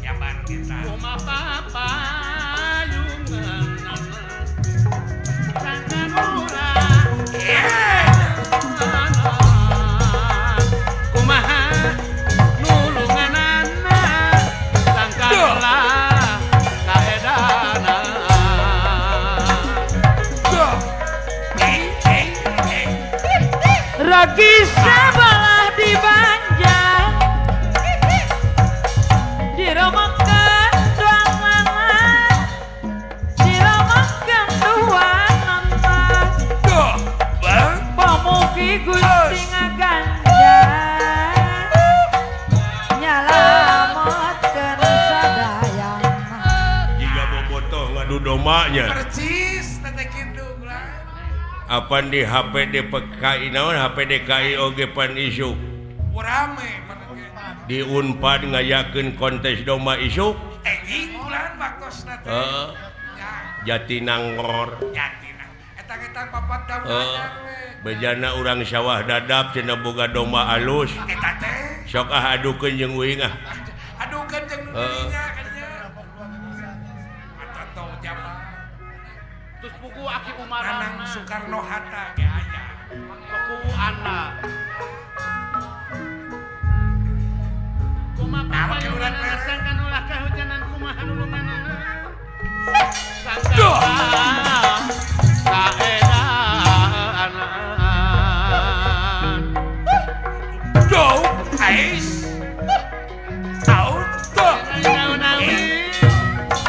Jabar kita. Kumaha payunganana sangkan ulah kumaha nulunganana sangkan ulah kaedana. Ragi sebelah di Banjar diromakan dua nama, diromakan dua nama. Pamugi Gusti ngaganjar nyalametkeun sadayana. Jika bobotoh ngadu domanya. Percis teh kitu lah. Apan di HP DPKI naon HP DKI oge pan isuk. Rame di Unpad ngayakeun kontes domba isuk. Enjing bulan waktosna teh. Heeh. Jatinangor. Jatinang. Eta-eta papat daun anyar we. Bejana urang sawah dadap cenah boga domba alus. Eta teh. Sok ah adukeun jeung uing ah. Adukeun jeung nu dirinya kadinya. Atoto jaman. Terus buku Aki Umar Anang Soekarno Hatta ge aya. Buku anak. Kumaha payunganana sangkan ulah kahujanan kumaha nulunganana sangkan ulah kaedana. Go ais auto naon-naon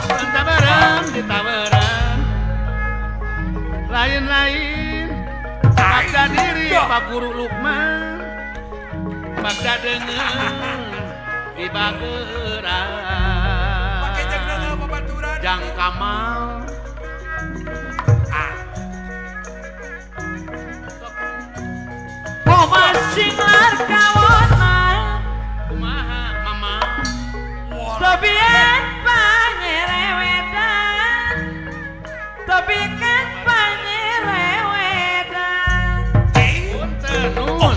pantabaran ditawaran lain-lain bagda diri Pak Guru Lukman bagda deungeun di bageran make jeung deungeun babaturan jang kamal ah Pomasing lar kawona kumaha mama tobian panyerewedan tobikan panyerewedan. Punten nun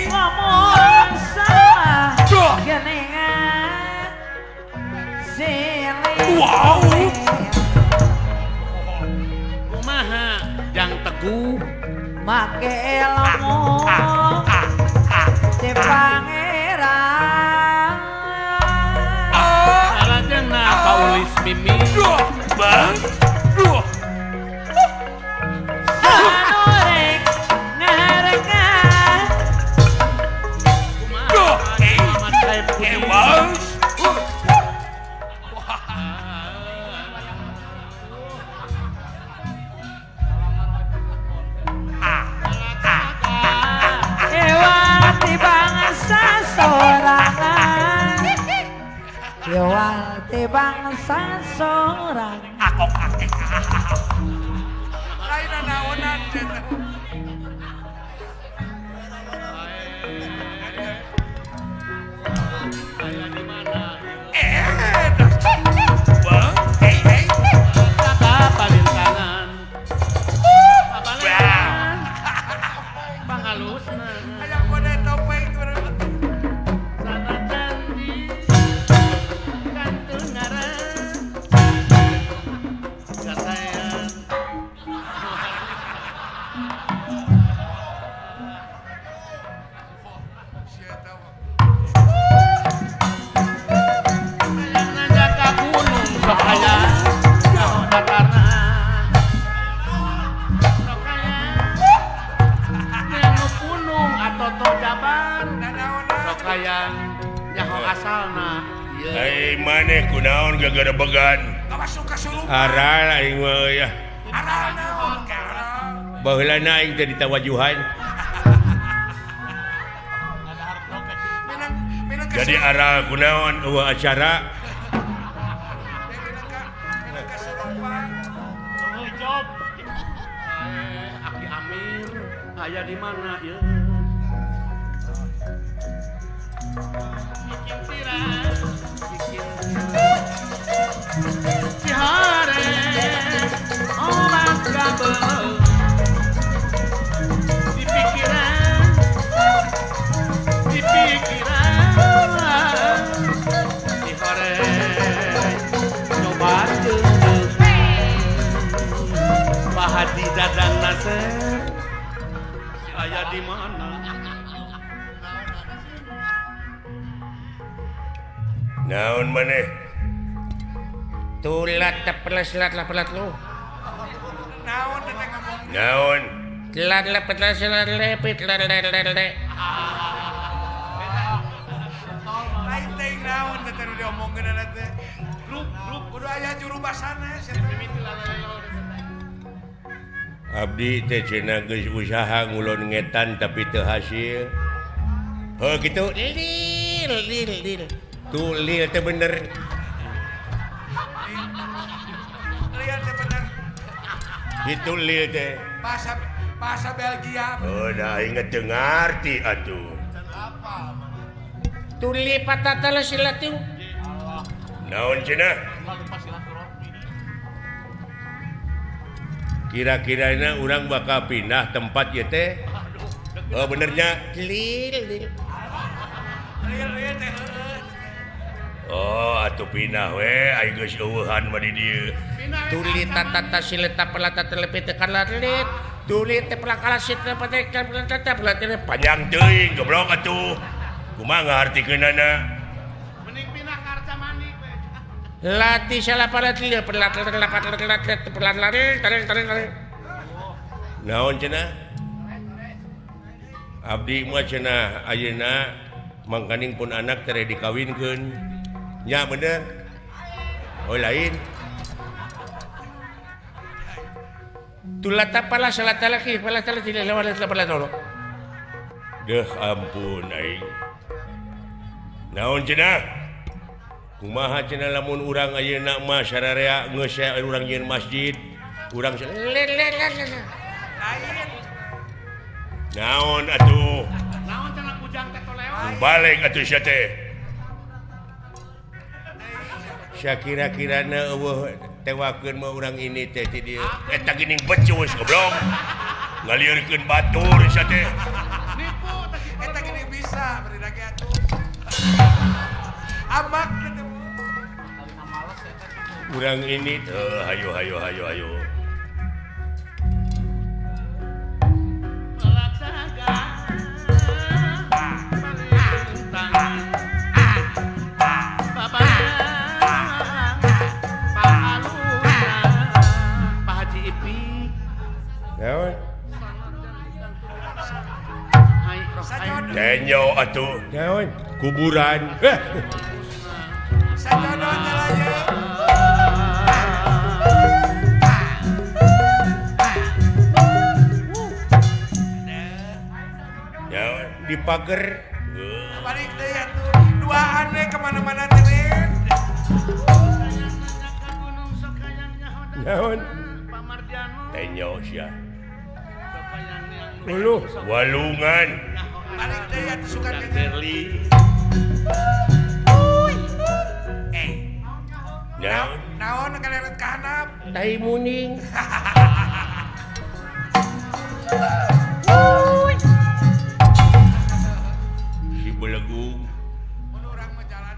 Ngomong salah geningan silih. Wow. Kumaha jang teguh make ilmu ti pangeran. Salajengna Paulis Mimi Bang duh sanurek ngarekan kumaha Muhammad Saib Budi. Ewati bangsa sorangan, ewati bangsa sorangan. Lain naonan teh. Aya di mana Bang eh kata palintangan pabalean pangalusna hayang model topeng sanajan di kantungaran kasayan. Hayang nanjak ka gunung sok aya nyaho datarna sok aya nu punung atoto jabar sok hayang nyaho asalna ieu. Ai maneh kunaon gagarebegan Masuk kasurupan. Aral aing mah euy ah. Aral naon ke aral. Baheulana aing teh ditawajuhan. Minang Jadi aral kunaon eueuh acara. Minang kasurupan. Oh, job. Aki Amir aya di mana ieu? Bikin sirah, bikin cihare, obat kabel di pikiran, di pikiran. di mana? Naon maneh? Tulat tepelas lat lapelat lu. Naon teh ngomong? Naon? Lat lepelas lat lepit lat lat lat lat. Lain teh naon teh nu diomongkeun teh. Grup grup kudu aya juru basana sia teh. Abdi teh cenah geus usaha ngulon ngetan tapi teu hasil. Heuh kitu lil lil lil. Tuh lil teh bener. Lil teh bener. Itu lil teh. Bahasa bahasa Belgia. Oh, dah inget teu ngarti atuh. Tuli patata silatu. Naon cenah? Kira-kirana urang bakal pindah tempat ieu teh. Oh benernya lil lil. Lil lil teh heueuh. Oh atuh pindah we ai geus eueuhan mah di dieu. Tuli tatata sileta pelata telepit kalalit. Tuli teh pelakala sita pate pelata pelata panjang teuing goblok atuh. Kumaha ngahartikeunana? Mending pindah ka Arcamanik we. Lati salah palat lil pelat pelat pelat pelat pelat. Naon cenah? Abdi mah cenah ayeuna mangkaning pun anak tere dikawinkeun. Nya bener. Oh lain. Tulata pala salata laki pala tala tidak lewat pala tolo. Deh ampun aing. Naon cenah? Kumaha cenah lamun urang ayeuna mah sararea geus urang nyieun masjid, urang lain. Naon atuh? Naon cenah kujang teh toleon? Balik atuh sia teh. Sia kira-kirana eueuh tewakeun mah urang ini teh ti dieu. Eta geuning becus goblok. Ngalieurkeun batur sia teh. Nipu teh eta geuning bisa beri lagi atuh. Amak kitu. Urang ini teh hayo hayo hayo hayo. Tenyo atuh naon kuburan. Sajono teh. Naon di pager. Balik deui atuh duaan we ka mana-mana teh. Naon? Tenyo sia. Uluh walungan. Balik deui atuh suka teh. Eh. Naon? Naon kaleret ka handap? Tai muning. Si belegung.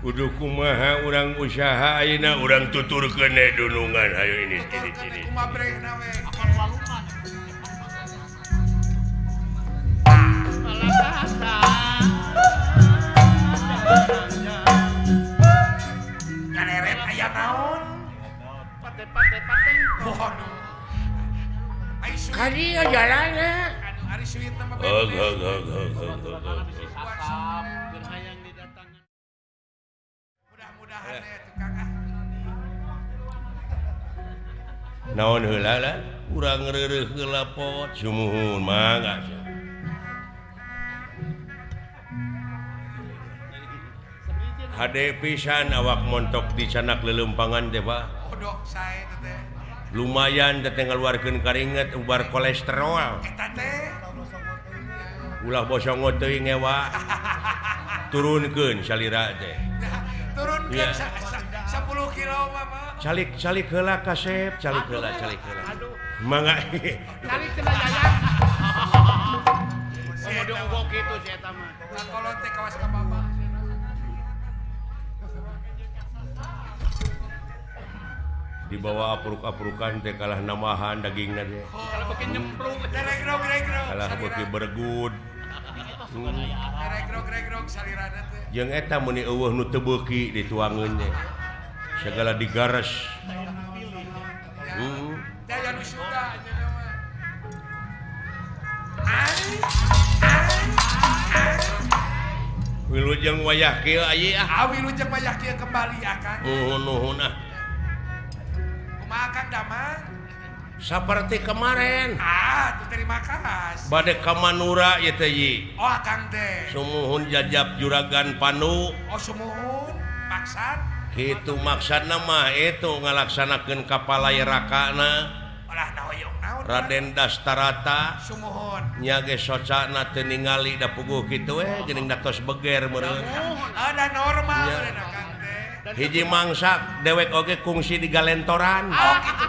Kudu kumaha urang usaha ayeuna urang tuturkeun we dunungan hayo ini ini ini. Kumaha brehna we. Kaleret aya naon? Kali jalanna. Aduh ari suit mah. Hog hog hog hog hog. Mudah-mudahan ya tukang ah. Naon heula lah? Urang reureuh heula pot sumuhun mangga. Hade pisan awak montok di canak lelempangan teh Pak. Odok sae teh. Lumayan teh ngaluarkeun karinget ubar kolesterol. Eta teh. Ulah bosongot teuing ngewa. Turunkeun salira teh. Turunkeun 10 kilo mah. Calik calik heula kasep, calik heula calik heula. Mangga. Calik cenah yayan. Komo diunggok kitu si eta mah. Kolot teh kawas ka bapak. Dibawa apruk-aprukan teh kalah namahan dagingna teh. Kalau beuki nyemplung regro-regro. Kalah beuki bergud. Regrog-regrog salirana teh. Jeung eta meuni eueuh nu teu beuki dituangeun teh. Segala digares. Heeh. Teh aya nu Sunda nya mah. Wilujeng wayah kieu aye ah. Ah wilujeng wayah kieu kembali akang. Nuhun nuhun ah. Kumaha Kang Damang? Saperti kemarin. Ah, tuh terima kasih. Bade ka Manura ieu teh yi. Oh, akang teh. Sumuhun jajab juragan Panu. Oh, sumuhun. Maksad? Kitu maksudna mah itu ngalaksanakeun kapalai rakana. Olah nahoyong naon? Raden Dastarata. Sumuhun. Nya ge socana teu ningali da puguh kitu we geuning da tos beger meureun. Ah, da normal meureun akang teh. Hiji mangsa dewek oge kungsi di galentoran. Oh, kitu.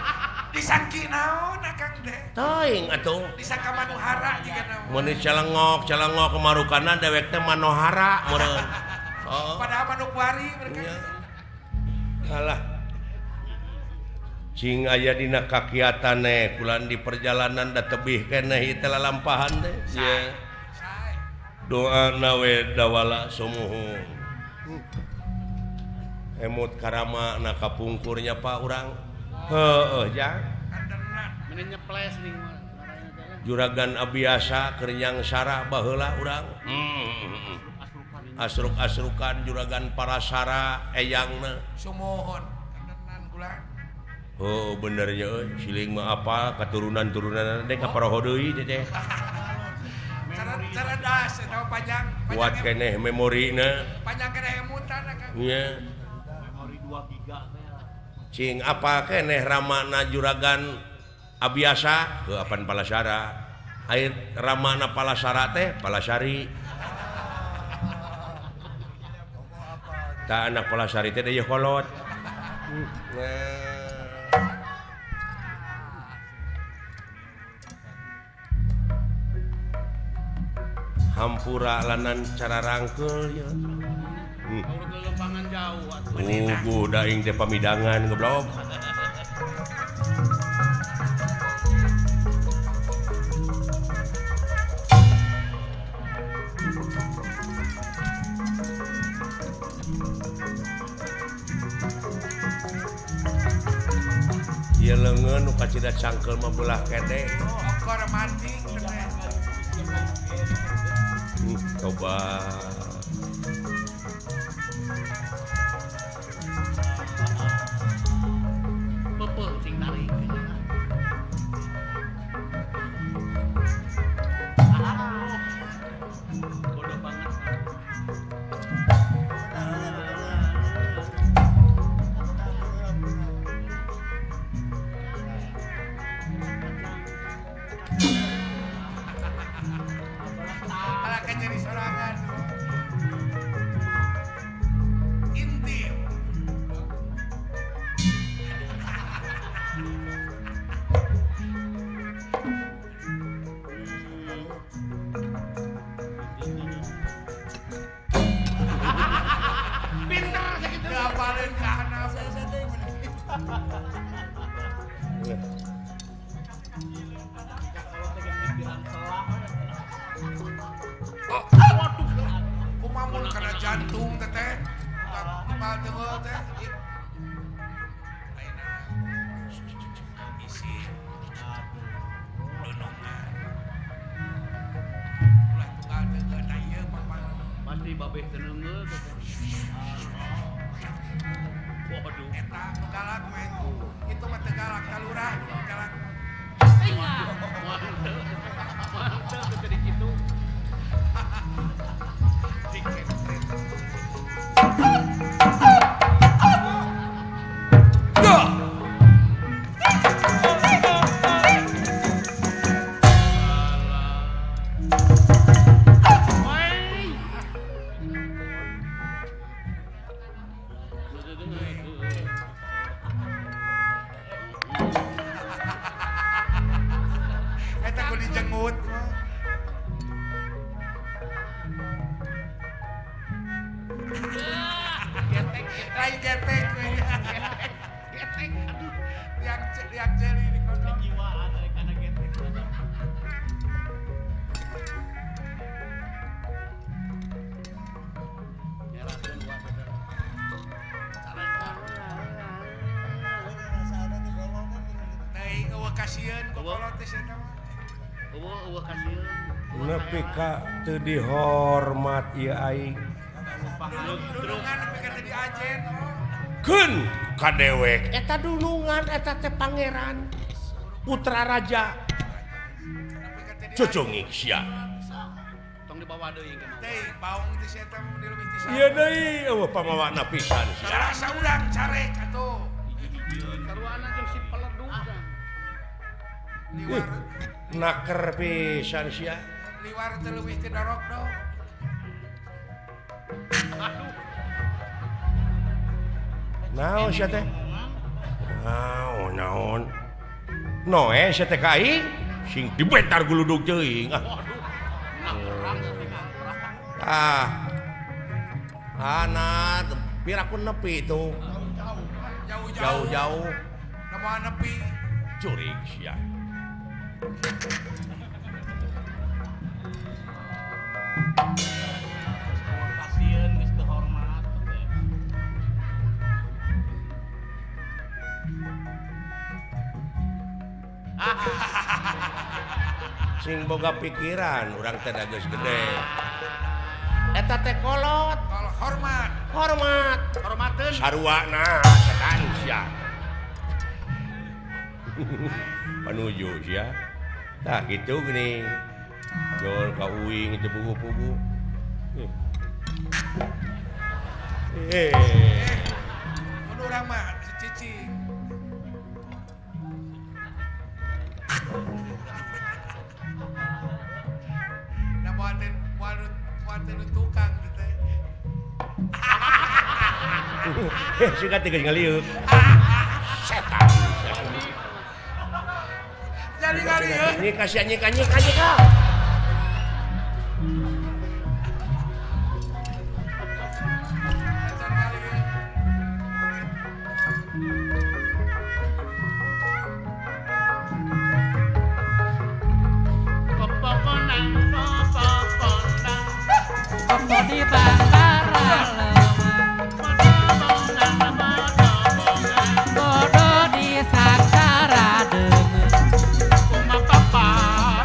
Disangki naon akang teh? Teuing atuh. Disangka Manohara jiga naon. Mun celengok, celengok marukana dewek teh Manohara meureun. Oh. Padahal Manokwari mereka. Alah. Cing aya dina kakiatan eh kulan di perjalanan da tebih keneh ieu teh lalampahan teh. Ye. Doa nawe dawala sumuhun. Emut karama na kapungkurnya Pak urang. Heeh jang. Meni nyeples ning Juragan Abiasa keur nyangsara baheula urang. Asruk-asrukan juragan Parasara eyangna. Sumuhun kandenan kula. Oh bener nya euy, siling mah apa katurunan-turunan teh ka paroho deui teh teh. Cerdas eta panjang. Kuat keneh memorina. Panjang keneh emutan akang. Nya. Memori 2 giga teh. Cing apa keneh ramana juragan Abiasa heuh apan Palasara. Aya ramana Palasara teh Palasari. Ta anak Palasari teh deui kolot. Hampura lanan cara rangkeul ya. Ugu daing teh pamidangan goblok. Ieu leungeun nu kacida cangkeul mah belah kede. Okor mating teh. Coba pepeuh cing tarik. Bodoh banget. kasieun kolot teh eta mah. Eueuh kasieun. Nepi ka teu dihormat ieu aing. Dunungan nepi ka teu diajen. Keun ka dewek eta dunungan eta teh pangeran putra raja. Cucungik sia. Tong dibawa deui ka mah. Teh baung teh sia eta mun dileuwih ti saha. Ieu deui eueuh pamawana pisan sia. Sarasa urang carek atuh. Saruana jeung si peledug. Liwar naker pisan sia. Liwar teh leuwih ti dorok do. Aduh. Naon sia teh? Naon naon. Noe sia teh ka aing sing dibentar guludug teuing. Ah. Ana piraku nepi tuh. Jauh-jauh. Nama nepi. Curig sia. Kasieun geus teu hormat. Sing boga pikiran urang teh geus gede. Eta teh kolot, hormat, hormat, hormateun. Saruana setan sia. Panuju sia. Tah kitu geuning. Jol ka uing teu pugu-pugu. Mun urang mah cicing. Nah, muatin tukang gitu. Suka tiga ngaliuk. Setan. Jadi ngaliuk. Ini kasih nyika nyika nyika. Di bantara bodo di saksara deungeun kumapapa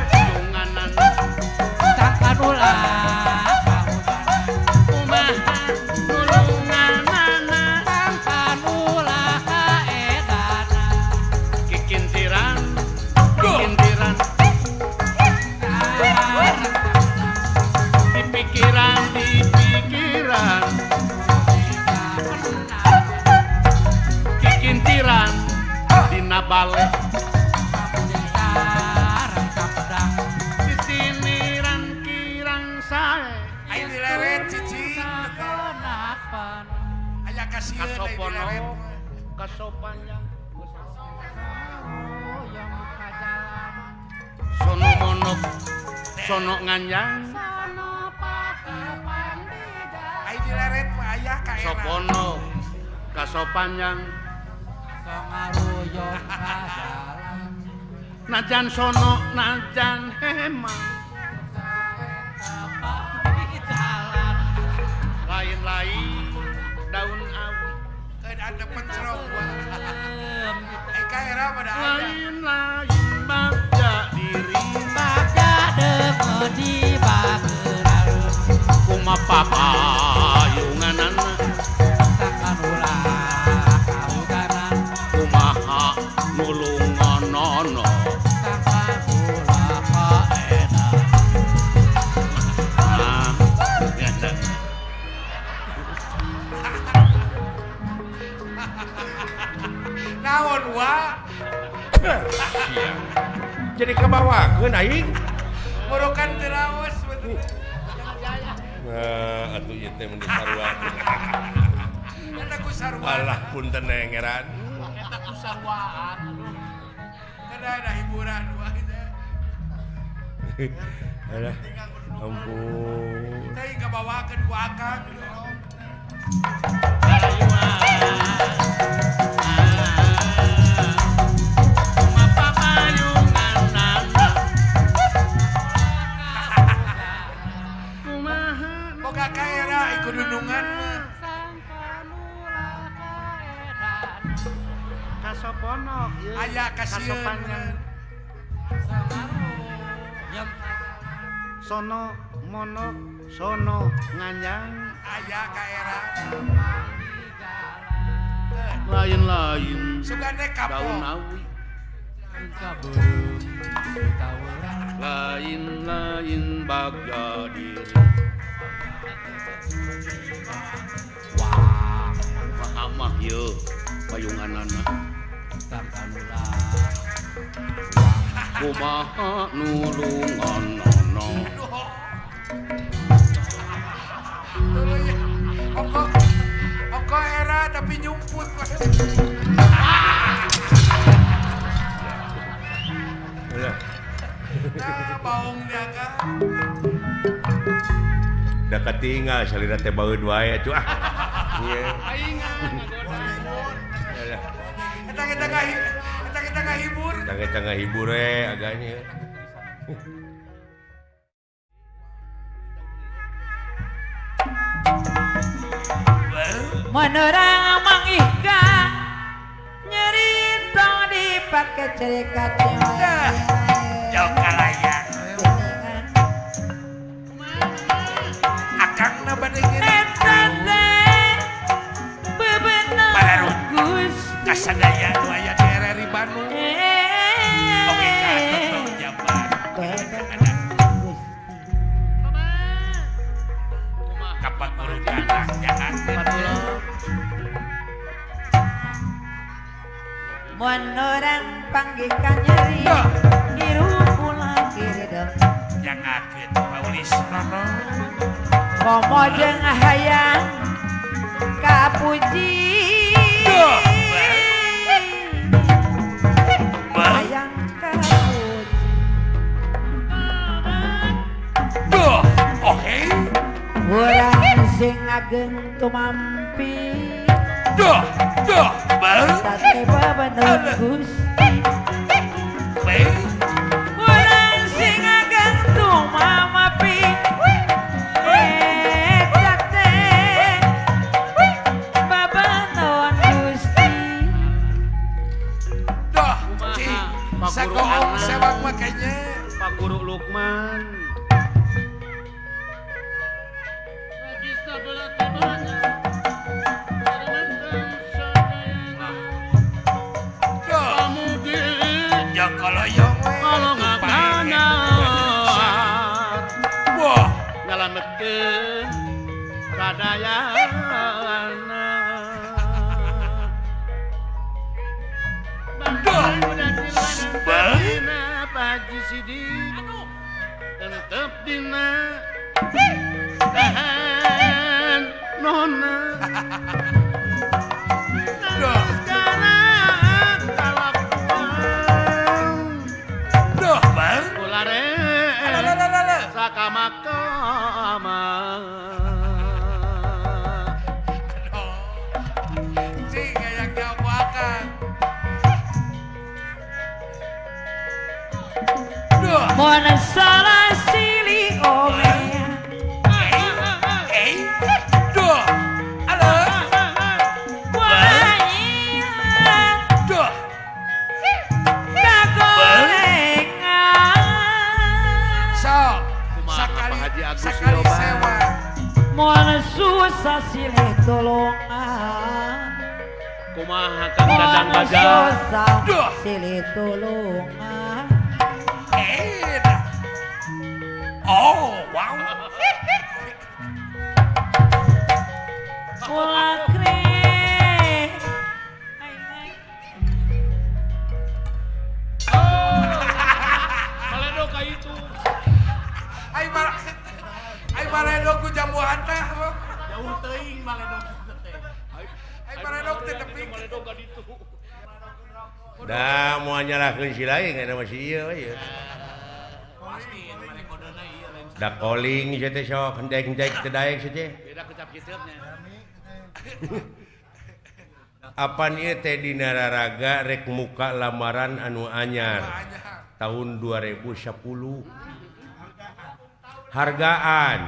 junganan sangkanulah kumaha nulunganana sangkanulah kaedana kikintiran kikintiran pikiran di pikiran kikintiran dina bale sisiniran kirang sae aya dileret cicing aya kasieun kasopono kasopanjang sono monok sono nganjang dileret mah aya ka era. Sopono kasopanjang songaruyong kajalan najan sono najan hemang lain-lain daun awi keun ada pencrong ai ka era mah da aya lain-lain bagja diri bagja deungeun di bageurareun kumapapayunganana sakanulah kaudanan kumaha nulunganana sakanulah kaedan. Ah, ya. Naon wa? Jadi kabawakeun aing. Murukan teu raos betul. Nah, atuh ieu teh mun disarua. Eta ku sarua. Alah punten nengeran. Eta ku saruaan aduh. Kada ada hiburan wae teh. Alah. Ampun. Teh kabawakeun ku akang. Boga kaera iku dunungan mah. Kasoponok ieu. Aya kasieun. Sono monok sono nganyang aya ka era. Lain-lain sugane kapok. Daun awi. Lain-lain bagja diri. Wah, mahamah ye payunganana. Kumaha nulunganana. Oko oko era tapi nyumput. Nah, baung dia kan. Da katinggal salira teh baeud wae atuh ah. Ieu. Eta kita ngahibur. Eta kita ngahibur we agaknya. Menerang mangihka nyerita dipake cerekat Jokalayan akang na bade eta teh bebener Balarut Gusti kasadaya nu aya di RRI Bandung. Oke ka Toto Jabar kapan guru anak jahat menerang panggih kanyeri dirupulah kiridem jangakeun Paulis nono komo jeung hayang kapuji hayang kapuji duh oke urang sing ageng tumampi duh duh bang tate bebener Gusti urang sing ageng tumampi eta teh bebener Gusti duh cing sagoong sewak mah kayaknya Pak Guru Lukman Sadayana dina Pak Haji Sidik tetep dina tahan nona sekarang kalakuan duh bang ulare sakama-kama. Mon salah sili omea duh halo duh kagorengan so sakali sakali sewa mon susah silih tolongan kumaha Kang Dadang Baja susah silih tolongan. Oh, wow. Kulakre. Oh. Maledog ka itu. Ai maledog ku jambu antah. Jauh teuing maledog teh. Ai maledog teh tepi. Maledog ka ditu. Da moal nyalahkeun si lain eta mah si ieu we. Da koling sia teh sok hendek-hendek teu daek sia teh. Beda kecap kiceupnya. Apan ieu teh dina raraga rek muka lamaran anu anyar tahun 2010. Hargaan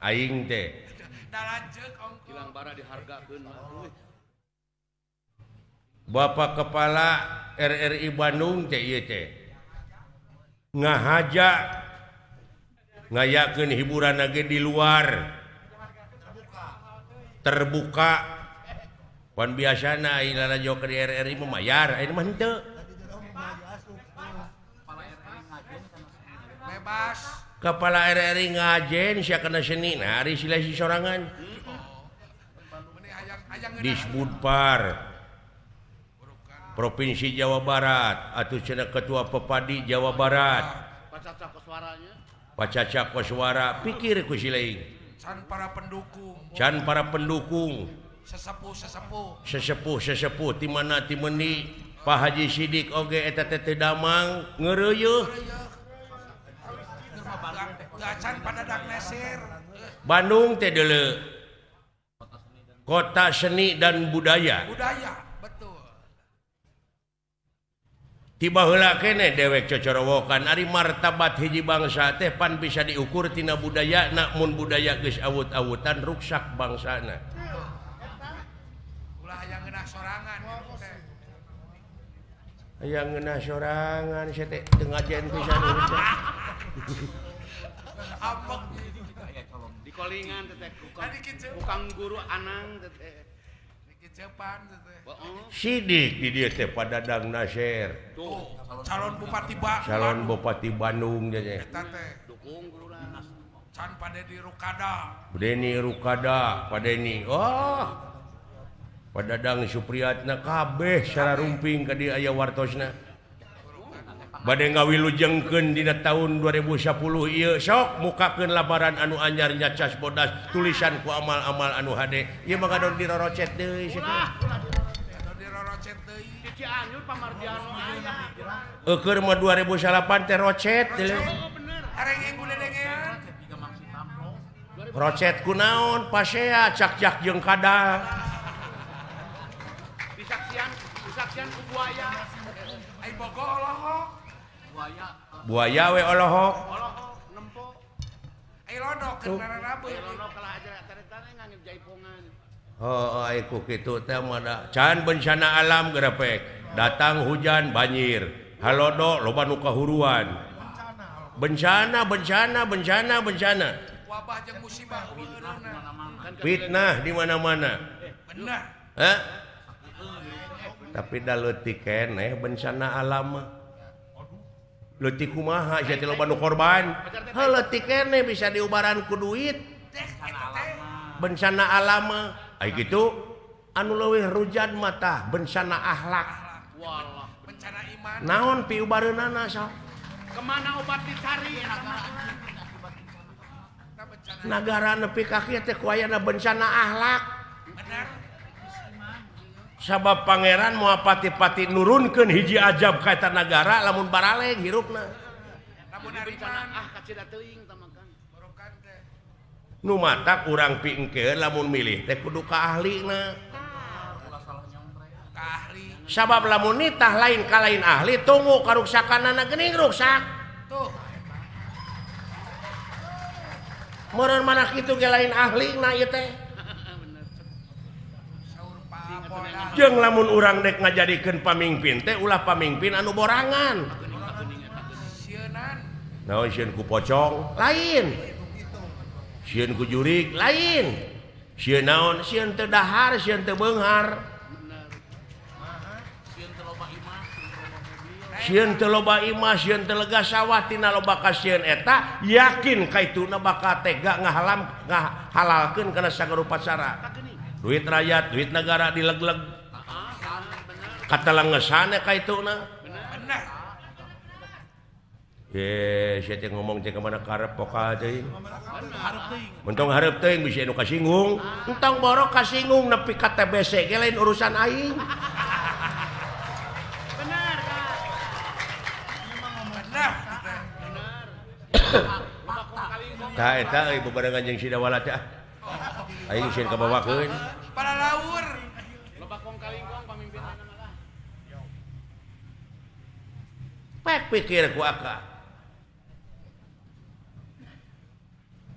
aing teh. Da lanceuk ongko. Kilang bara dihargakeun mah. Bapak Kepala RRI Bandung teh ieu teh ngahaja ngayakeun hiburan lagi di luar terbuka. Pan biasana aya lalajo ke RRI mah mayar, aya mah henteu. Bebas. Kepala RRI ngajen sia kana seni, nah ari sila si sorangan. Disbudpar Provinsi Jawa Barat atuh cenah Ketua Pepadi Jawa Barat. Pacaca koswara pikir ku si lain. Can para pendukung. Can para pendukung. Sesepuh-sesepuh. Sesepuh-sesepuh ti mana ti meuni Pak Haji Sidik oge eta teh teu damang ngeureuyeuh. Gacan Padadang Nasir. Bandung teh deuleu. Kota seni dan budaya. Budaya, betul. Tiba heula keneh dewek cocorowokan ari martabat hiji bangsa teh pan bisa diukur tina budaya na mun budaya geus awut-awutan ruksak bangsana. Ulah hayang ngeunah sorangan teh. Hayang ngeunah sorangan sia teh teu ngajen pisan urang teh. Apek dikolingan teh kukang guru Anang teh. Sidik di dieu teh Padadang Nasir. Tuh, calon bupati Bandung. Calon bupati Bandung teh. Eta teh dukung guruna. Can Padeni Rukada. Padeni Rukada, Padeni. Oh. Padadang Supriyatna kabeh sararumping ka dieu aya wartosna. Bade ngawilujengkeun dina tahun 2010 ieu sok mukakeun labaran anu anyar nyacas bodas tulisan ku amal-amal anu hade ieu mah gadon dirorocet deui sia teh. Gadon dirorocet deui. Di Cianjur Pamardiano aya. Eukeun mah 2008 teh rocet deui. Areng guledengean. Rocet kunaon pasea cak-cak jeung kadal. Disaksian, disaksian ku buaya. Ai bogo olohok. Buaya we olohok. Olohok nempo. Ai lodok keur nararabeun. Ai lodok kalah aja taretana ngangge jaipongan. Heuh ai ku kitu teh mah da can bencana alam gerepek. Datang hujan banjir, halodo loba nu kahuruan. Bencana bencana bencana bencana. Wabah jeung musibah eureunna. Fitnah di mana-mana. Bener. Hah? Tapi da leutik keneh bencana alam mah. Leutik kumaha sia teh loba nu korban. Heuh leutik keneh bisa diubaran ku duit. Bencana alam mah. Ai kitu anu leuwih rujan mah tah bencana akhlak. Bencana iman. Naon piubareunana sok? Kemana obat dicari? Nagara nepi ka kieu teh ku ayana bencana akhlak. Bener. Sabab pangeran moal pati-pati nurunkeun hiji ajab ka eta nagara lamun baraleng hirupna. Lamun bencana ah kacida teuing tah mah Kang. Borokan teh. Nu matak urang pingkeun lamun milih teh kudu ka ahlina. Ka ahli. Sabab lamun nitah lain ka lain ahli tunggu karuksakanana geuning ruksak. Tuh. Meureun mana kitu ge lain ahlina ieu teh. Jeung lamun urang dek ngajadikeun pamingpin teh ulah pamingpin anu borangan. Naon sieun ku pocong? Lain. Sieun ku jurig? Lain. Sieun naon? Sieun teu dahar, sieun teu beunghar. Sieun teu loba imah, sieun teu lega sawah tina loba kasieun eta yakin kaituna bakal tega ngahalam ngahalalkeun kana sagarupa cara. Duit rakyat, duit negara dileg-leg. Kata lengesane ka ituna. Bener. Ye, sia teh ngomong teh ka mana karep pokal teuing. Mentong hareup teuing bisi anu kasinggung. Entong borok kasinggung nepi ka TBC ge lain urusan aing. Bener, Kak. Bener. Bener. Tah eta euy bebarengan jeung si Dawala teh. Aing sieun kabawakeun. Para laur. Loba kong kalingkong pamimpinna malah. Pek pikir ku aka.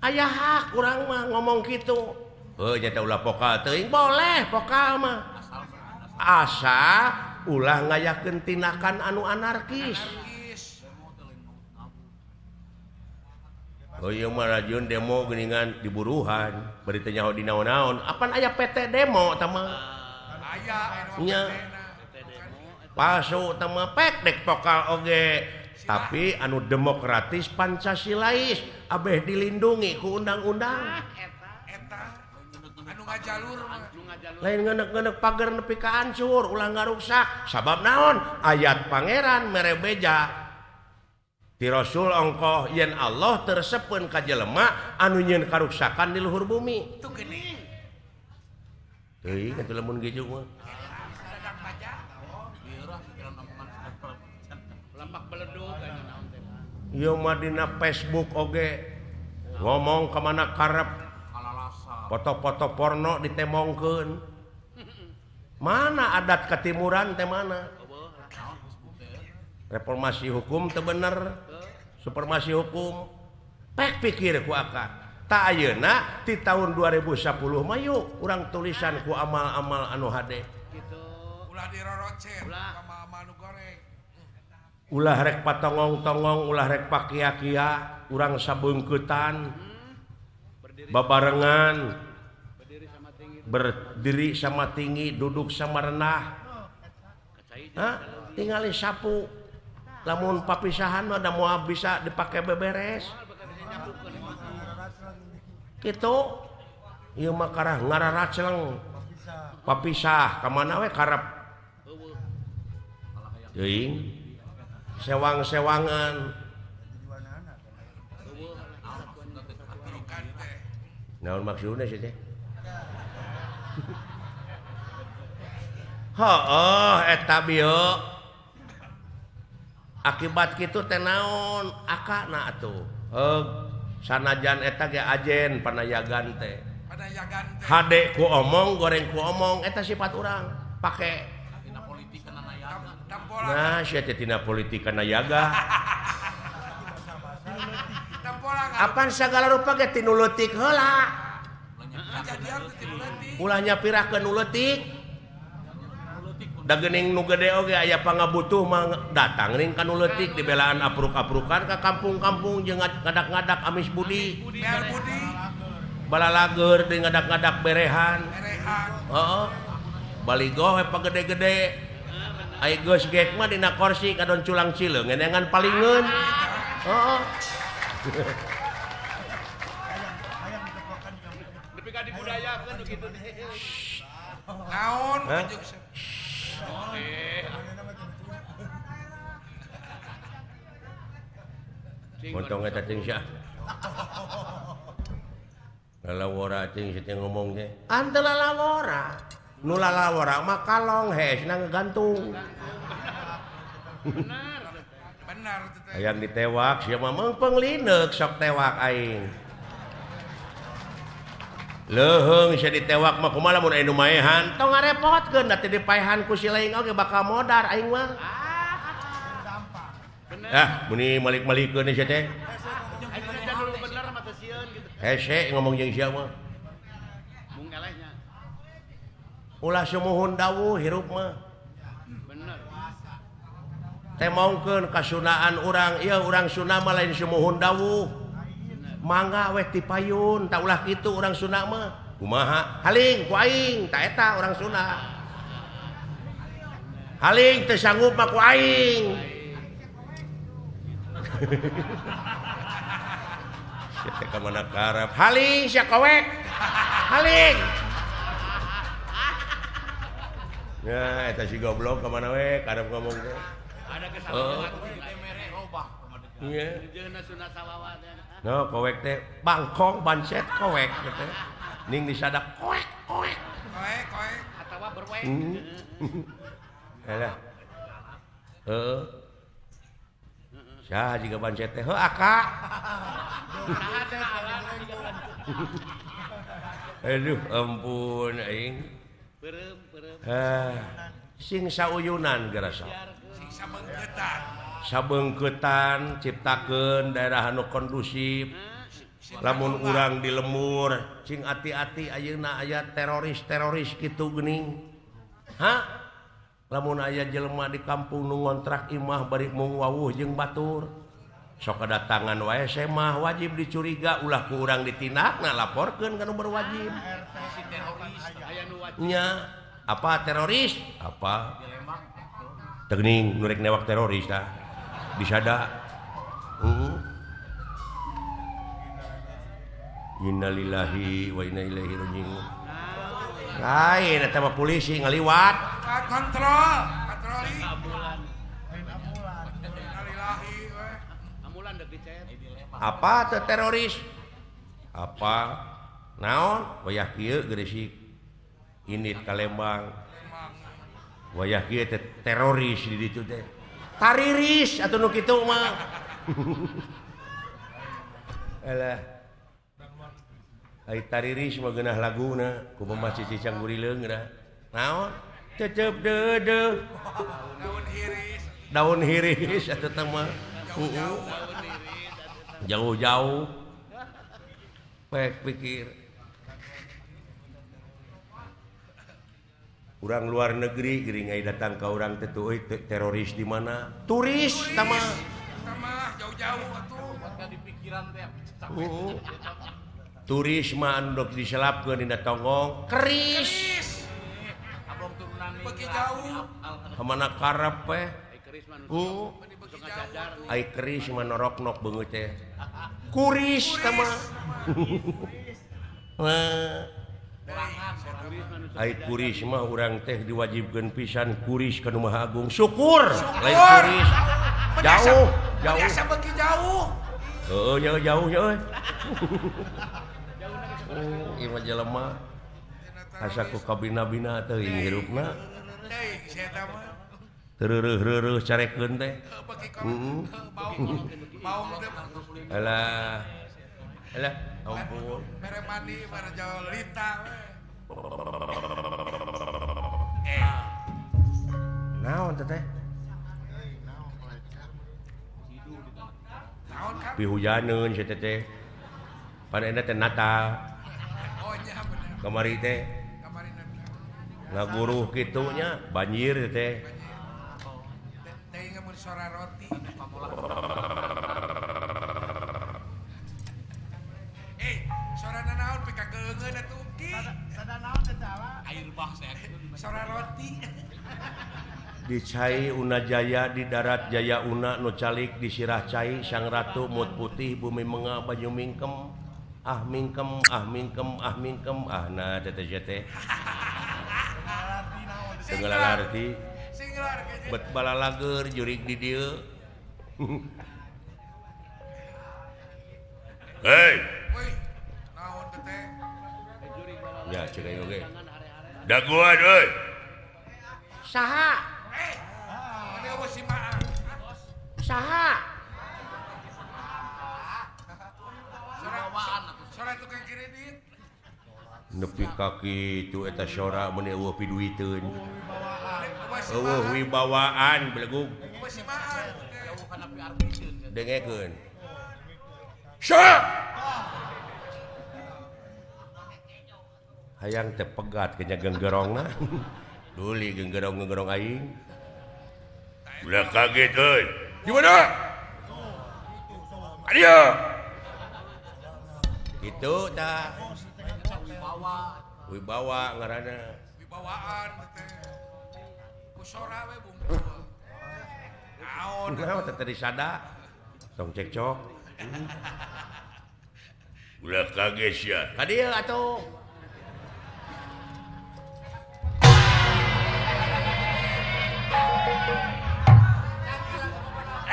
Aya hak urang mah ngomong kitu. Heuh nya teh ulah pokal teuing boleh pokal mah. Asa ulah ngayakeun tindakan anu anarkis. Oh ieu mah rajun demo geuningan diburuhan, bari teu nyaho di naon-naon. Apan aya PT demo tah mah? Aya nya. Palsu tah mah pek dek pokal oge. Tapi anu demokratis Pancasilais abeh dilindungi ku undang-undang. Eta anu ngajalur lain ngenek-ngenek pagar nepi ka hancur ulah ngaruksak sabab naon ayat pangeran mere beja ti Rasul ongkoh yen Allah tersepeun ka jelema anu nyieun karuksakan di luhur bumi. Tuh geuning teuing atuh lamun gejuk mah ieu mah dina Facebook oge ngomong ka mana karep foto-foto porno ditemongkeun. Mana adat ketimuran teh mana? Reformasi hukum teu bener. Supremasi hukum. Pek pikir ku akak. Ta ayeuna ti tahun 2010 mah yuk urang tulisan ku amal-amal anu hade. Ulah dirorocet amal-amal nu goreng. Ulah rek patongong-tongong, ulah rek pakia-kia, urang sabeungkeutan. Babarengan berdiri sama tinggi, duduk sama rendah. Hah? Tingali sapu. Lamun papisahan mah da moal bisa dipake beberes. Kitu. Ieu mah karah ngararacleng. Papisah ka mana we karep. Teuing. Sewang-sewangan. Naon maksudna sih teh? Heuh eta bieu. Akibat kitu teh naon? Akana atuh. Heug sanajan eta ge ajen panayagan teh. Panayagan teh. Hade ku omong, goreng ku omong eta sifat urang. Pake tina politik kana nayaga. Nah, sia teh tina politik kana yaga. Apan sagala rupa ge ti nu leutik heula. Ulah nyapirakeun nu leutik. Da geuning nu gede oge aya pangabutuh mah datang ning ka nu leutik dibelaan apruk-aprukan ka kampung-kampung jeung ngadak-ngadak amis budi. Balalageur deui ngadak-ngadak berehan. Heeh. Baligoh we pagede-gede. Ai geus gek mah dina korsi kadon culang cileung ngeunangan palingeun. Heeh. Nepi ka dibudayakeun nu kitu teh. Naon jeung Montong eta ting sia. Lalawora ting sia ngomong teh. Ante lalawora. Nu lalawora mah kalong hesna ngegantung. Benar. Benar teh. Hayang ditewak sia mah meungpeung lineuk sok tewak aing. Leuheung sia ditewak mah kumaha lamun aya nu maehan tong ngarepotkeun da teu dipaehan ku si laing oge bakal modar aing mah. Ah, muni malik-malikeun sia teh. Hese ngomong jeung sia mah. Mung elehnya. Ulah sumuhun dawuh hirup mah. Bener. Temongkeun kasunaan urang, ieu urang Sunda mah lain sumuhun dawuh. Mangga weh tipayun, tak ulah kitu urang Sunda mah. Kumaha? Haling ku aing, ta eta urang Sunda. Haling teu sanggup mah ku aing. Sia teh ka mana karep. Haling sia kowek. Haling. Nah, eta si goblok ka mana we karep ngomong teh. Ada kesalahan teh mere robah. Iya. Jeung Sunda salawat. No, kowek teh bangkong bancet kowek gitu. Ning disadak koek koek. Koek koek atawa berwek. Alah. Heeh. Saha jiga bancet teh? Heuh aka. Aduh, ampun aing. Peureum peureum. Sing sauyunan geura sok. Sing sabeungkeutan. Sabeungkeutan ciptakeun daerah anu kondusif. Lamun urang di lembur, cing ati-ati ayeuna aya teroris-teroris kitu geuning. Hah? Lamun aya jelema di kampung nu ngontrak imah bari mung wawuh jeung batur. Sok kedatangan wae semah wajib dicuriga ulah ku urang ditindakna laporkeun ka nu berwajib. Nya apa teroris? Apa? Tegning nu rek newak teroris tah. Disada. Innalillahi wa inna ilaihi raji'un. Lain eta mah polisi ngaliwat. Kontrol, patroli. Apa teh teroris? Apa? Naon? Wayah kieu Gresik. Indit ka Lembang. Wayah kieu teh teroris di ditu teh. Tariris atuh nu kitu mah. Alah. Ai tariris mah geunah laguna kumaha cicing gurileung geunah. Naon? Cecep deudeuh. Daun hiris. Daun hiris atuh teh mah. Jauh-jauh. Pek pikir. Urang luar negeri geuring ai datang ka urang teh tuh teroris di mana? Turis tah mah. Tah jauh-jauh atuh. Di pikiran teh. Turis mah anu dok diselapkeun dina tonggong keris. Beuki jauh. Ka mana karep we? Ai keris mah noroknok beungeut teh. Kuris tah mah. Ai kuris mah urang teh diwajibkeun pisan kuris ka nu Maha Agung. Syukur lain kuris. Jauh, jauh. Biasa beuki jauh. Heeh, jauh jauh euy. Ieu mah jelema asa ku kabina-bina teuing hirupna. Teuing sia eta mah. Teu carekeun teh. Heeh. Alah. Alah, ampun. Mere mandi bare jolita we. Naon teh teh? Pihujaneun sia teh teh. Pan eta teh Natal. Oh nya bener. Kamari teh. Kamari Natal. Ngaguruh kitu nya banjir teh. Teh mun sora roti. Sora naon pika keungeun atuh ki. Sada naon teh air bah saya. Sora roti. Di cai Una Jaya di darat Jaya Una nu calik di sirah cai Sang Ratu mut putih bumi menga banyu mingkem ah mingkem ah mingkem ah mingkem ah na teh teh teh. Teu ngalarti. Bet balalager jurig di dieu. Hei. Naon teh? Ya cek aing oge. Daguan euy. Saha? Saha? Sora tukang kredit. Nepi ka kitu eta sora mun eueuh piduiteun. Eueuh wibawaan belegug. Dengekeun. Saha? Hayang teh pegat kenya genggerongna. Duli genggerong-genggerong aing. Ulah kaget euy. Di mana? Adia. Gitu tah. Wibawa. Wibawa ngaranna. Wibawaan teh. Ku sora we bungkul. Naon? Naon teh tadi sada. Tong cekcok. Ulah kaget sia. Ka dieu atuh.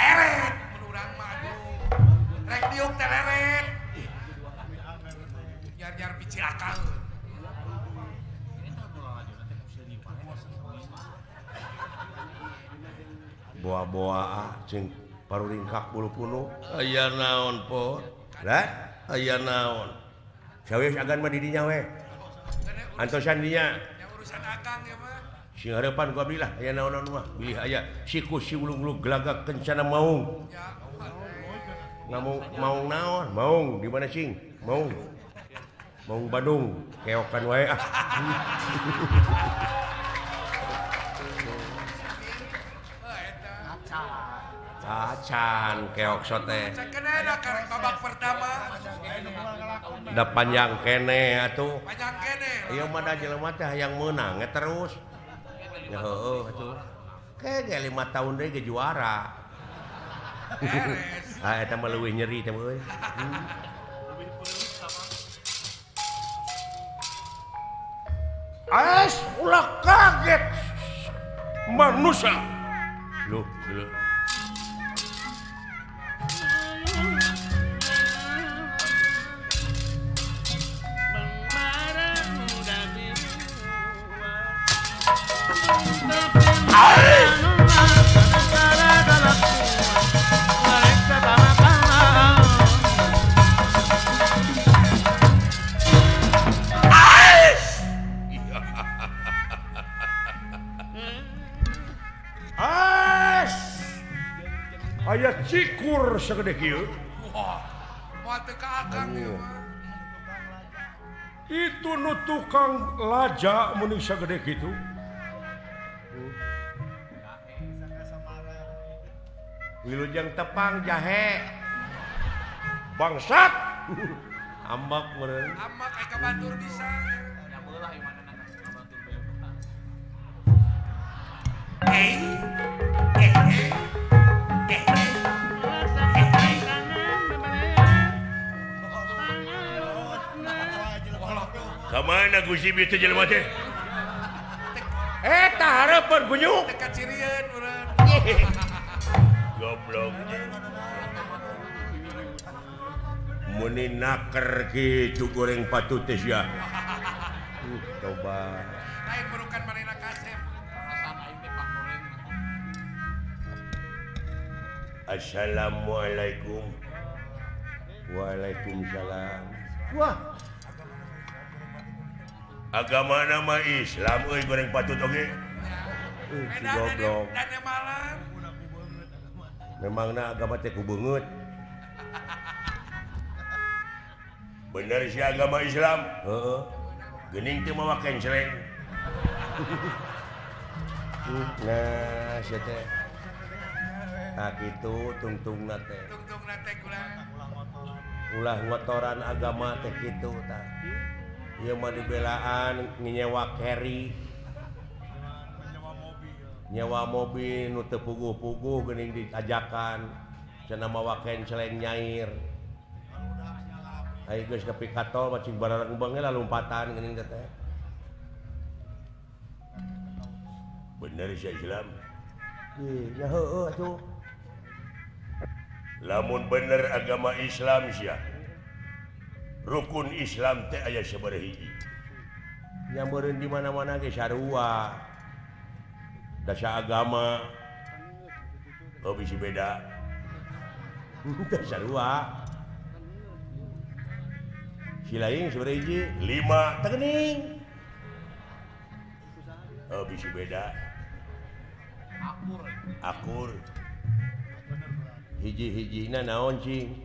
Leret mun urang mah aduh. Rek diuk teh leret. Nyar-nyar picilakaeun. Boa-boa ah cing paruringkak bulu punuh. Aya naon po? Lah, aya naon? Sawios agan mah di dinya we. Antosan dinya. Urusan akang ya mah. Sing hareupan ku abdi lah aya naon-naon mah. Bilih aya siku si ulung-ulung gelagak kencana maung. Ngamung maung naon? Maung di mana cing? Maung. Maung Bandung, keokan wae ah. Acan keok sote. Cenah karek babak pertama. Da panjang keneh atuh. Panjang keneh. Ieu mah da jelema teh hayang meunang terus. Ya heueuh atuh. Ke ge 5 tahun deui ge juara. Ah eta mah leuwih nyeri teh euy. As ulah kaget manusia. Loh, loh. Aya cikur segede kieu. Wah, moal teu ka akang ieu mah. Itu nu tukang laja meuning sagede kitu. Wilujeng tepang jahe. Bangsat. Ambak meureun. Ambak aya ka batur bisa. Ya beulah ieu mana ka batur bae. Kamana Gusti bieu teh jelema teh? Eta hareupeun kunyuk. Teu kacirieun urang. Goblok. Meni naker kitu goreng patut teh sia. Coba. Lain merukan manehna kasep. Assalamualaikum. Waalaikumsalam. Wah. Agama nama Islam euy goreng patut oge. Si goblok. Memangna agama teh ku beungeut. Bener sih agama Islam. Heeh. Geuning teu mawa kenceleng. Nah, sia teh. Tah kitu tungtungna teh. Tungtungna teh ulah ngotoran agama teh kitu tah. Ieu mah dibelaan nyewa carry. Nyewa mobil nu teu puguh-puguh geuning diajakan. Cenah mawa kenceleng nyair. Ayo geus nepi ka tol mah cing barareng bae lalumpatan geuning teh. Bener sia Islam. Ya heueuh atuh. Lamun bener agama Islam sia. Rukun Islam teh aya sabaraha hiji. Nya meureun di mana-mana ge sarua. Dasa agama oh bisi beda. Teu sarua. Si lain sabaraha hiji? 5 Teu geuning. Oh bisi beda. Akur. Akur. Hiji-hijina naon cing?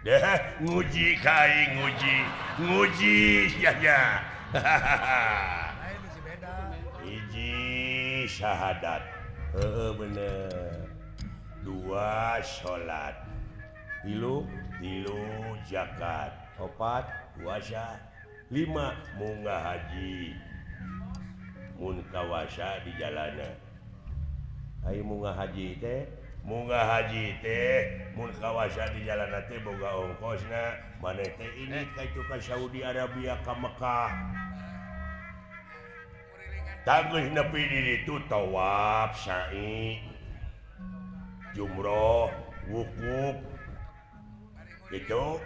Deh, nguji kai nguji. Nguji sia nya. Hiji syahadat. Heeh bener. 2 salat. 3 zakat. 4 puasa. 5 munggah haji. Mun kawasa di jalana. Ayo munggah haji teh. Munggah haji teh mun kawasa di jalana teh boga ongkosna. Maneh teh ini ka itu ka Saudi Arabia ka Mekah. Tanggeus nepi di ditu tawaf, sa'i, jumroh, wukuf. Gitu.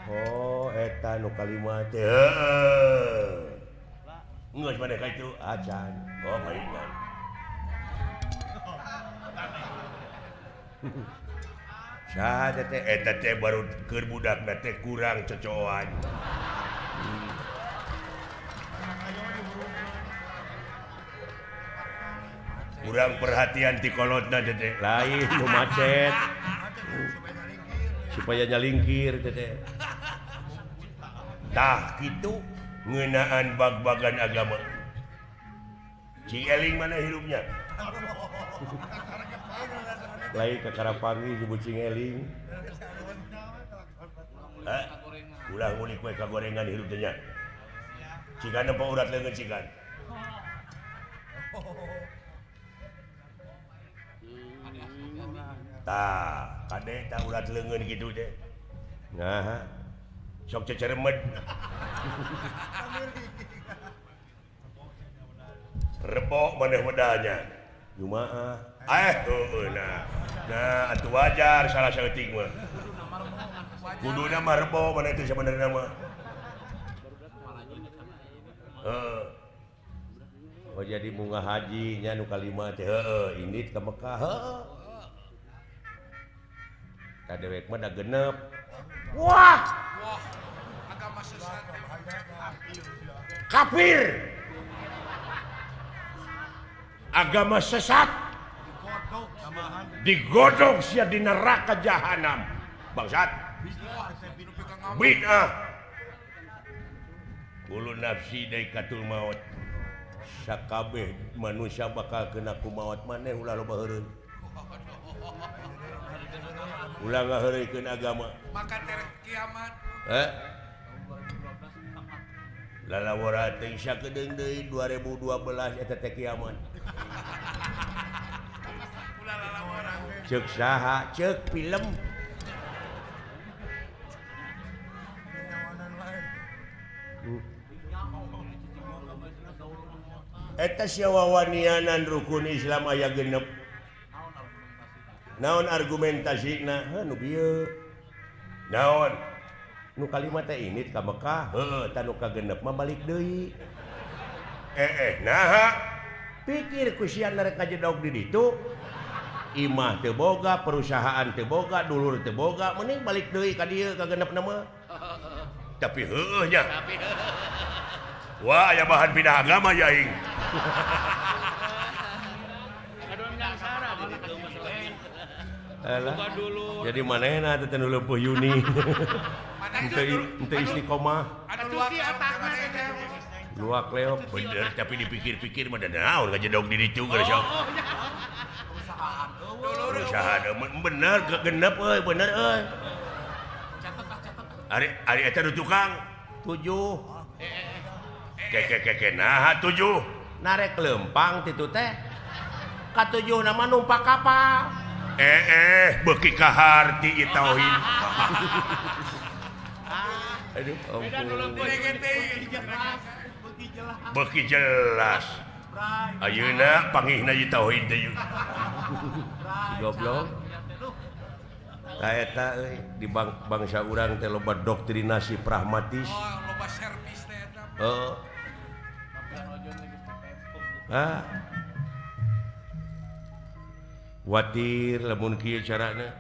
Oh, eta nu kalima teh. Heeh. Geus maneh ka itu acan. Oh, palingan. Saha teh eta teh baru keur budakna teh kurang cocoan. Kurang perhatian ti kolotna teh. Lain nu macet. Supaya nyalingkir teh. Tah kitu ngeunaan bag-bagan agama. Cing eling mana hirupnya? Lain kakara panggih jeung bucing eling. Hah? Ulah ngulik we ka gorengan hirup teh nya. Cikan nempo urat leungeun cikan. Tah, kade tah urat leungeun kitu teh. Nah, sok ceceremed. Rebok maneh medalnya. Jumaah. Heueuh nah. Nah, atuh wajar salah saeutik mah. Kuduna mah rebo maneh teh sabenerna mah. Heeh. Oh jadi munga haji nya nu kalima teh heueuh indit ka Mekah heueuh. Ka dewek mah da genep. Wah. Wah, agama sesat. Kafir. Agama sesat digodog sia di neraka jahanam bangsat bid'ah kullu nafsi daikatul maut sakabeh manusia bakal kena ku maut maneh ulah loba heureun ulah ngaheureuykeun agama maka terek kiamat lalawara teh sakedeung deui 2012 eta teh kiamat. Ceuk saha ceuk film. Eta sia wawanianan rukun Islam aya genep. Naon argumentasina? Heuh nu bieu. Naon? Nu kalima teh indit ka Mekah, heueuh tah nu kagenep mah balik deui. Naha? Pikir ku sia rek ngajedog di ditu. Imah teu boga, perusahaan teu boga, dulur teu boga, mending balik deui ka dieu ka genepna mah. Tapi heueuh nya. Wah, aya bahan pindah agama ya aing. Alah. Jadi manehna teh nu leumpeuh Yuni. Henteu istiqomah. Luak leok bener tapi dipikir-pikir mah da naon ngajedog di ditu geus sok. Perusahaan bener genep euy bener euy. Ari ari eta nu tukang 7. Keke naha 7. Narek lempang titu teh. Ka 7 na mah numpak kapal. Beuki kaharti ieu tauhid. Aduh, ampun. Beuki jelas. Ayeuna pangihna ieu tauhid teh yeuh. Goblok. Tah eta euy di bangsa urang teh loba doktrinasi pragmatis. Oh, loba servis teh eta. Heeh. Ah. Watir lamun kieu carana.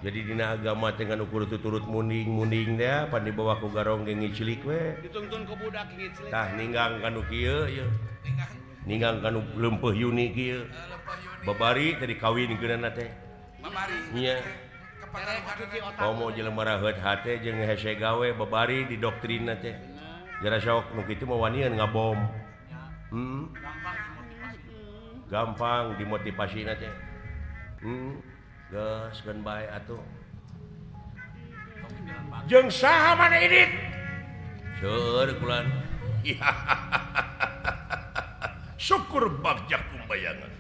Jadi dina agama teh ngan ukur tuturut munding-munding teh pan dibawa ku garong ge ngicilik we. Dituntun ku budak ngicilik. Tah ninggang kanu kieu ieu. Ninggang kanu leumpeuh yuni kieu. Babari teh dikawinkeunana teh. Babari. Nya. Komo jelema raheut hate jeung hese gawe babari didoktrinna teh. Jara sok nu kitu mah wanian ngabom. Gampang dimotivasina teh. Geus geun bae atuh. Jeung saha maneh indit? Seueur kulan. Syukur bagja kumbayangan.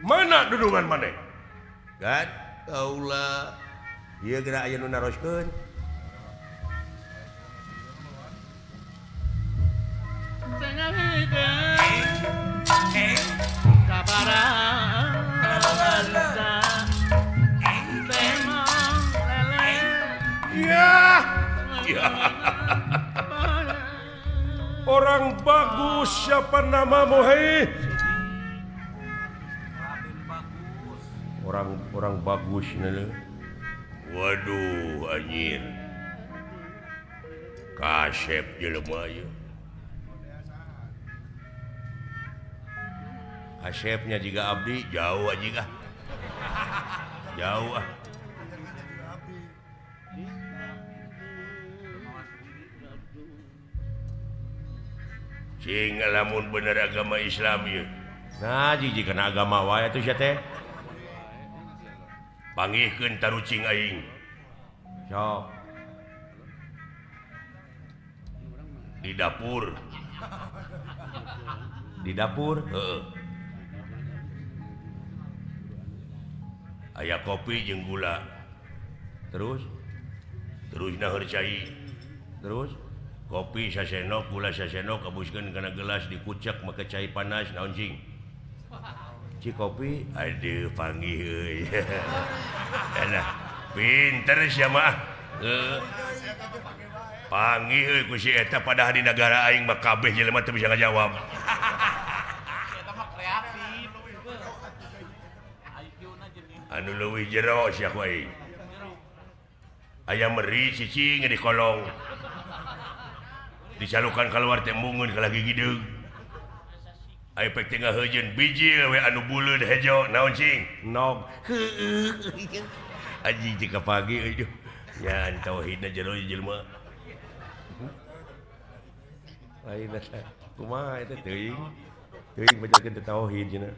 Mana dudungan maneh? Kan kaula ieu geura aya nu naroskeun. Ya. Ya. Orang bagus siapa namamu hei? Orang bagus nih. Waduh anjir. Kasep jelema ieu. Kasepnya juga abdi jauh aja ah. Jauh ah. Cing lamun bener agama Islam ieu. Nah jiji kana agama wae atuh sia teh. Panggihkeun tarucing aing. Sok. Di dapur. Di dapur? Heeh. Aya kopi jeung gula. Terus? Terus naheur cai. Terus? Kopi sasenok, gula sasenok, kabuskeun kana gelas dikucek make cai panas naon cing? Ci kopi, aduh panggih euy. Elah, pinter sia mah. Heeh. Panggih euy ku si eta padahal di nagara aing mah kabeh jelema teu bisa ngajawab. Eta mah kreatif. Anu leuwih jero sia ku aing. Aya meri cicing di kolong. Dicalukan keluar teh mungun ka lagi gideung. Aya pek teh ngaheujeun bijil we anu buleud hejo naon cing? Nog. Heueuh. Anjing teh kapagi euy. Nya tauhidna jero jelema. Lain eta kumaha eta teuing. Teuing bajakeun teh tauhid cenah.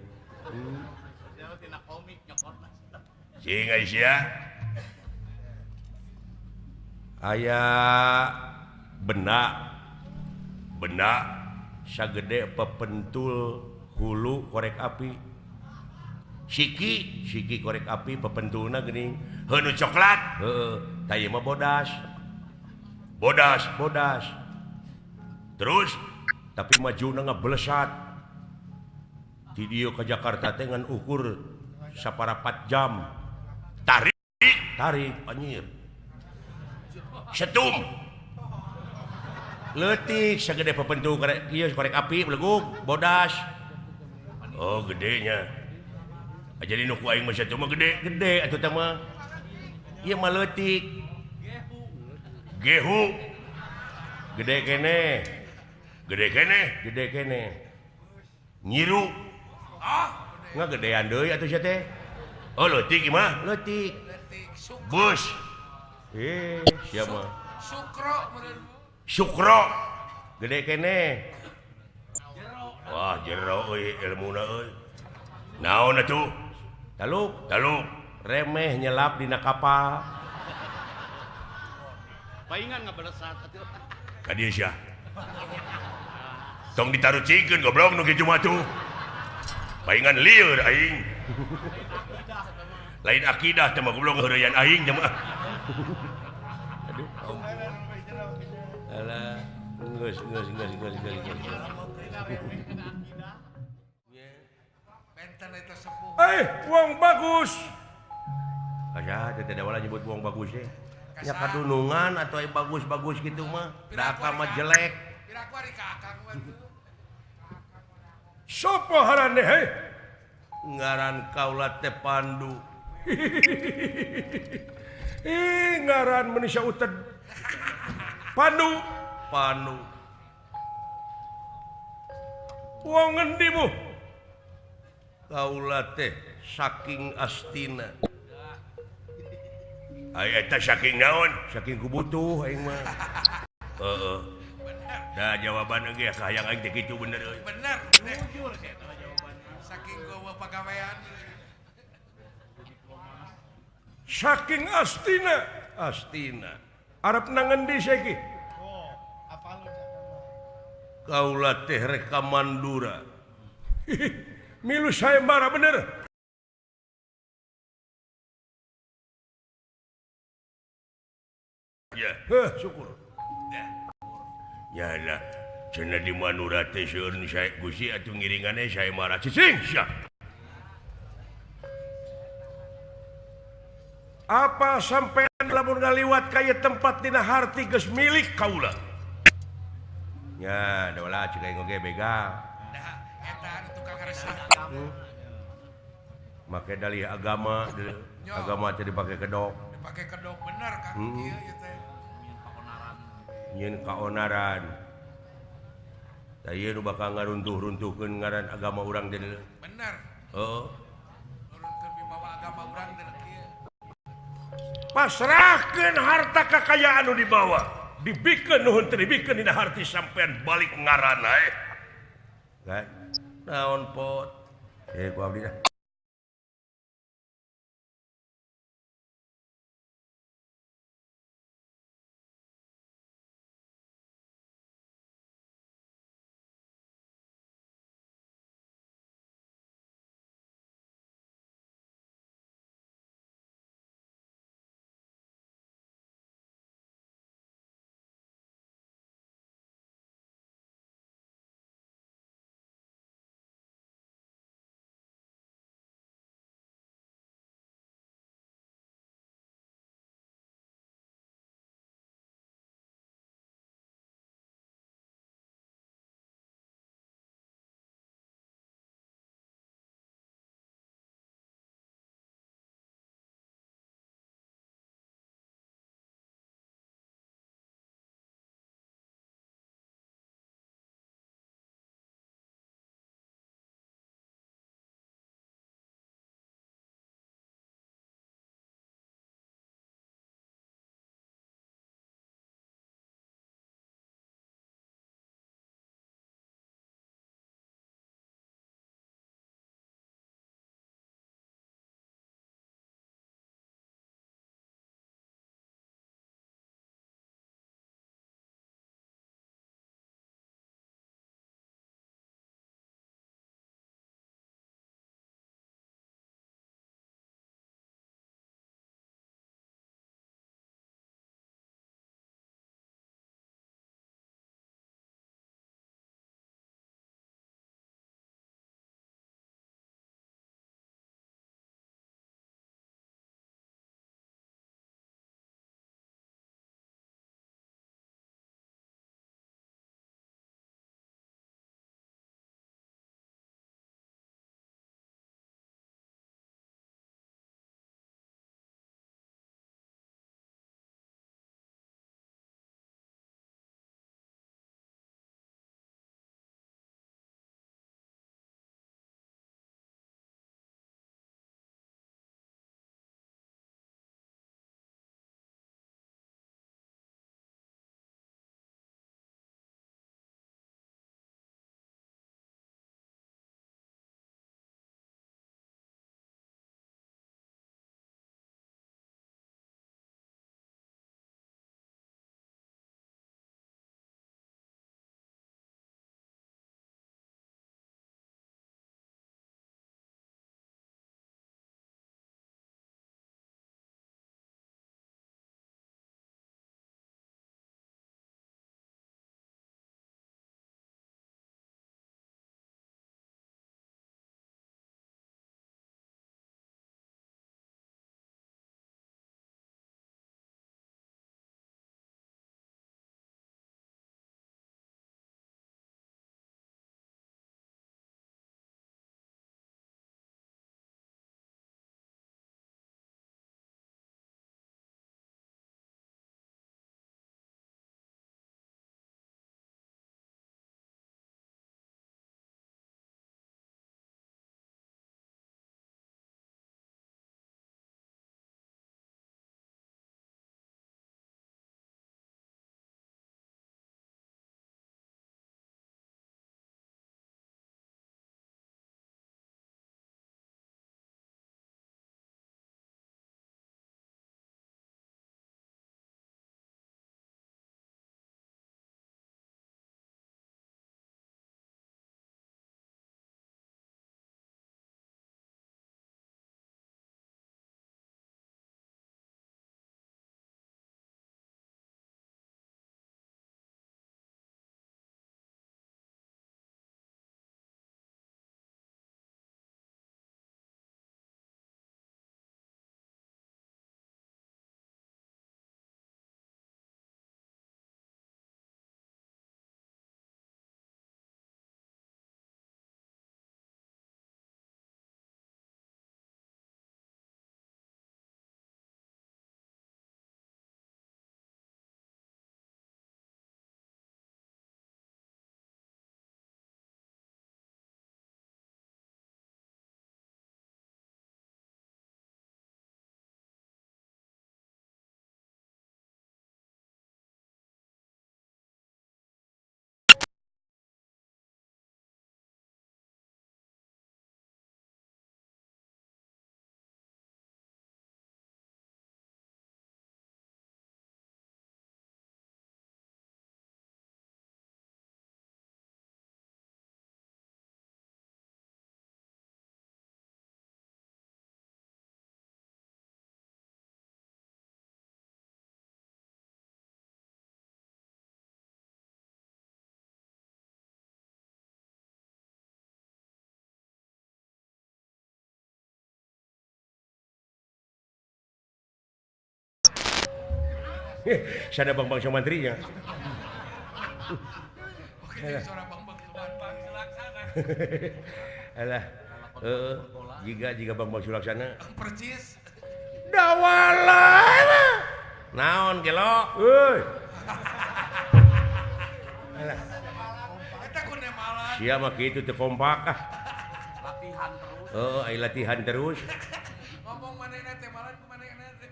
Tina komik nyokorna. Cing Aisyah. Aya benda benda sagede pepentul hulu korek api siki siki korek api pepentulna geuning heuh nu coklat heueuh tah ieu mah bodas bodas bodas terus tapi majuna ngablesat di dieu ka Jakarta teh ngan ukur saparapat jam tarik tarik anjir setum leutik sagede papentu korek ieu korek api belegug bodas oh gedenya jadi nu ku aing mah satu mah gede gede atuh teh mah ieu mah leutik gehu gede kene gede kene gede kene nyiru ah ngagedean deui atuh sia teh oh leutik ieu mah leutik bus siapa? Sukro Sukro gede kene. Wah jero euy ilmuna euy. Naon atuh? Taluk, taluk remeh nyelap dina kapal. Paingan ngabalesat atuh. Ka dieu sia. Tong ditarucingkeun goblok nu kitu mah tuh. Paingan lieur aing. Lain akidah teh mah goblok heureuyan aing teh mah. Aduh, ampun. Alah, geus geus geus geus geus. Eh, wong bagus. Aya teh teu wala nyebut wong bagus teh. Nya kadunungan atuh aya bagus-bagus kitu mah. Da akang mah jelek. Piraku ari ka akang mah tuh. Sopo harane heh? Ngaran kaula teh Pandu. Ih, ngaran manusia uted. Pandu, Pandu. Wong ngendi mu? Kaula teh saking astina. Ai eta saking naon? Saking kubutuh aing mah. Heeh. Da jawaban ge kahayang aing teh kitu bener euy. Bener. Jujur sia eta jawaban. Saking gowa pagawean. Saking astina, astina. Arep nang ngendi saiki? Oh, apal Kaula teh rek ka Mandura. Milu sayembara bener. Ya, heh, syukur. Ya lah, cenah di Mandura teh seueur nu sae Gusti atuh ngiringane sayembara cicing sia. Apa sampean lamun ngaliwat ka ieu tempat dina harti geus milik kaula? Nya, dola cek aing oge begal. Nah, eta anu tukang resah. Make dalih agama, agama teh dipake kedok. Dipake kedok bener Kang ieu ieu teh. Nyieun kaonaran. Tah ieu nu bakal ngaruntuh-runtuhkeun ngaran agama urang teh. Bener. Heeh. Nurunkeun wibawa agama urang teh kieu. Pasrahkeun harta kakayaan nu dibawa. Dibikeun nuhun teu dibikeun dina harti sampean balik ngaranna eh. Naon pot? Ku abdi dah. Sada Bang Bang Somantrinya. Oke, suara Bang Bang Sulaksana. Alah, heeh, jiga Bang Bang Sulaksana. Percis. Dawala. Naon gelo? Euy. Alah. Eta kunemalan. Sia mah kitu teu kompak ah. Latihan terus. Heeh, ai latihan terus. Ngomong manehna teh malan ku manehna teh.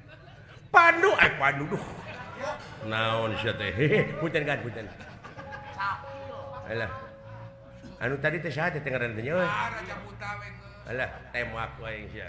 Pandu, pandu duh. Naon sia teh? Punten kan, punten. Alah. Anu tadi teh saha teh ngaranna teh nya euy? Ah, Raja Buta we geus. Alah, tembak wae sia.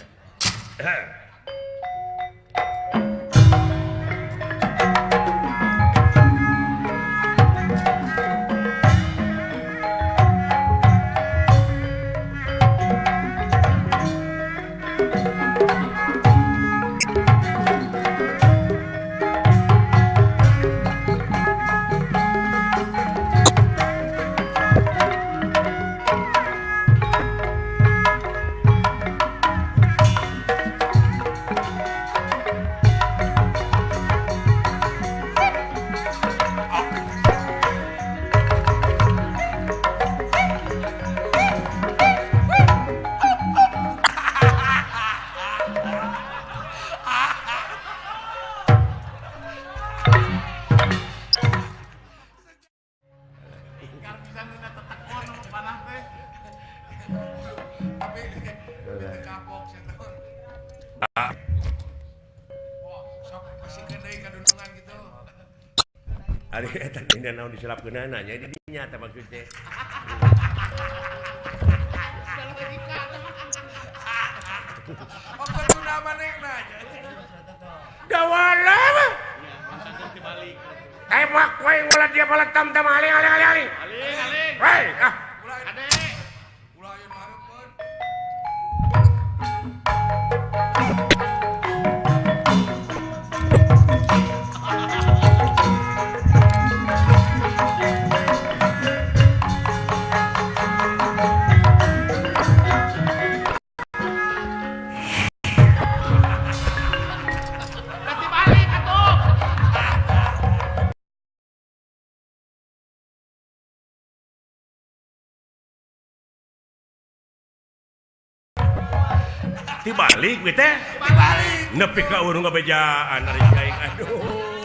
Ari eta teh naon diselapkeunana nya di dinya teh maksud teh. Apa guna manehna? Dawala mah. Tembak we ulah dia bala tam tam aling aling aling aling. Aling aling. Hei ah. Ade. Ulah aya nu hareupeun. Dibalik we teh. Dibalik. Nepi ka urang ngabejaan ari aing. Aduh.